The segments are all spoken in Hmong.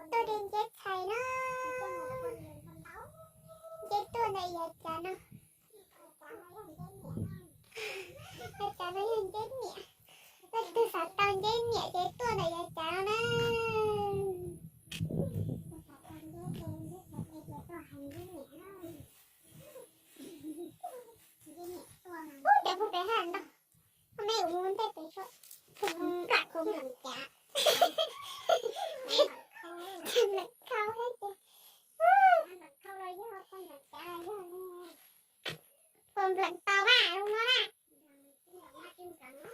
Tuaj de nceb txhais na. Nceb tuaj ntawm yav cav no. Yav cav no yog nceb niam. Leej twg xav tau nceb niam ces tuaj ntawm yav cav no na. Ub, cov phooj pem haj ntau. Koj me ua ntej pem tso. Phoom nplam cav. Nplam khau thiab ces. Phoom nplam tau mas zoo no na. Ub, nceb txhais na.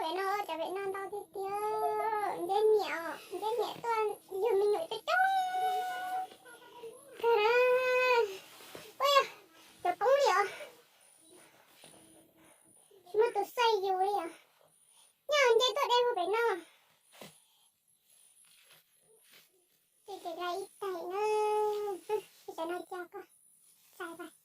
Pem no, cov pem no ntau tiag tiag. Nceb niam, nceb niam tuaj yug me nyuam coob coob kawg na. Ua yog cov poob li os. Tsis muaj tus xav yus li os. Nyob nceb tuaj de hu pem no. Ces lawv ib tag na, ib cov no coj koj txais pais.